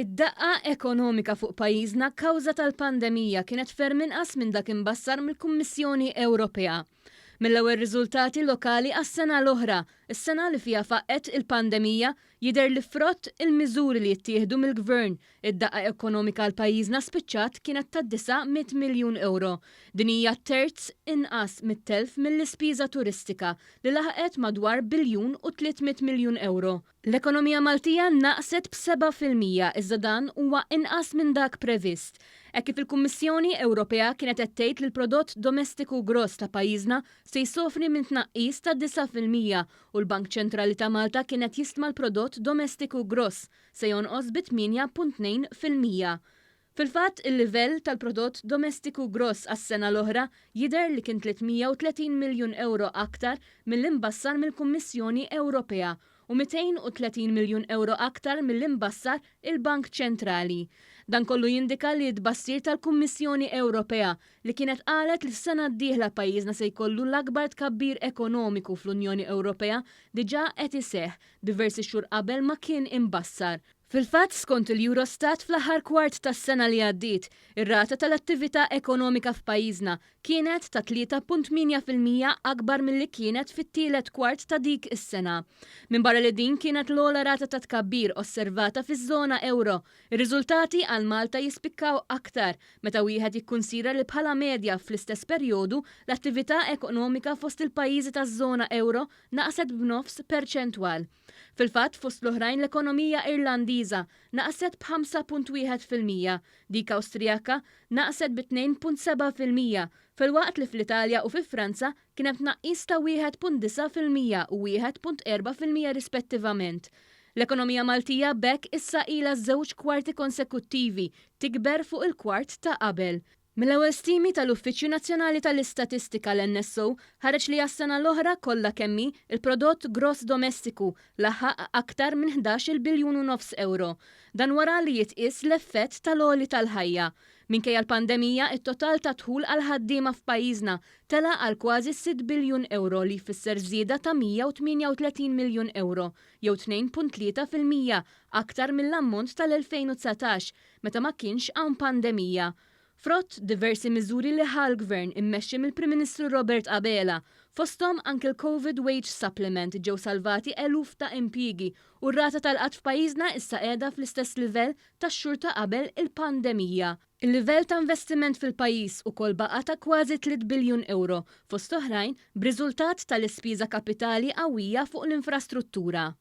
Id-daqqa ekonomika fuq pajjiżna kawża tal-pandemija kienet ferm inqas minn dak imbassar mill-Kummissjoni Ewropea. Mill-ewwel riżultati lokali għas-sena l-oħra, is-sena li fiha faqqgħet il-pandemija, jidher li frott il-miżuri li ttieħdu mill-Gvern, id-daqqa ekonomika għal pajjiżna spiċċat kienet ta' 900 miljun ewro. Din hija terz inqas mit-telf mill-ispiża turistika li laħqet madwar biljun u 300 miljun ewro. L-ekonomija Maltija naqset b'7% iżda dan huwa inqas minn dak previst. Hekk kif il-Kummissjoni Ewropea kienet qed tgħid li l-prodott domestiku gross ta' pajjiżna se jsofri minn tnaqqis ta' 9% u l-Bank Ċentrali ta' Malta kien qed jistma l-prodott domestiku gross se jonqos bi 8.2%. Fil-fatt, il-livell tal-prodott domestiku gross għas-sena l-oħra jidher li kien 330 miljun ewro aktar milli mbassar mill-Kummissjoni Ewropea u 230 miljun ewro aktar milli mbassar il-Bank Ċentrali. Dan kollu jindika li t-tbassir tal-Kummissjoni Ewropea li kienet qalet li s-sena d-dieħla pajjiżna se jkollu l-akbar tkabbir ekonomiku fl-Unjoni Ewropea diġà qed iseħħ diversi xhur qabel ma kien imbassar. Fil-fatt, skont il-Eurostat, fl-aħħar kwart tas-sena li għaddiet, ir-rata tal-attività ekonomika f'pajjiżna kienet ta' 3.8% akbar milli kienet fit-tielet kwart ta' dik is-sena. Minbarra li din kienet l-ogħla rata ta' tkabbir osservata fiż-żona ewro, ir-riżultati għal Malta jispikkaw aktar meta wieħed jikkunsidra li bħala medja fl-istess perjodu l-attività ekonomika fost il-pajjiżi taż-żona ewro naqset b'nofs perċentwal. Fil-fatt, fost l-oħrajn l-ekonomija Irlandiża naqset b'5.1%, dik Awstrijaka naqset bi 2.7% filwaqt li fl-Italja u fi Franza kien hemm tnaqqis ta' 1.9% u 1.4% rispettivament. L-ekonomija Maltija b'hekk issa ilha żewġ kwarti konsekuttivi tikber fuq il-kwart ta' qabel. Mill-ewwel stimi tal-Uffiċċju Nazzjonali tal-Istatistika, l-NSO, ħareġ li għas-sena l-oħra kollha kemm hi, il-prodott gross domestiku laħaq aktar minn 11-il biljun u nofs ewro. Dan wara li jitqies l-effett tal-għoli tal-ħajja. Minkejja l-pandemija, it-total ta' dħul għall-ħaddiema f'pajjiżna tela' għal kważi sitt biljun ewro li jfisser żieda ta' 138 miljun ewro jew 2.3% aktar mill-ammont tal-2019 meta ma kienx hawn pandemija. Frott diversi miżuri li ħa l-Gvern immexxi mill-Prim Ministru Robert Abela, fosthom anke l-Covid Wage Supplement ġew salvati eluf ta' impjiegi u r-rata tal-qgħad f'pajjiżna issa qiegħda fl-istess livell tax-xhur ta' qabel il-pandemija. Il-livell ta' investiment fil-pajjiż ukoll baqa' ta' kważi tliet biljun ewro, fost oħrajn b'riżultat tal-ispiża kapitali qawwija fuq l-infrastruttura.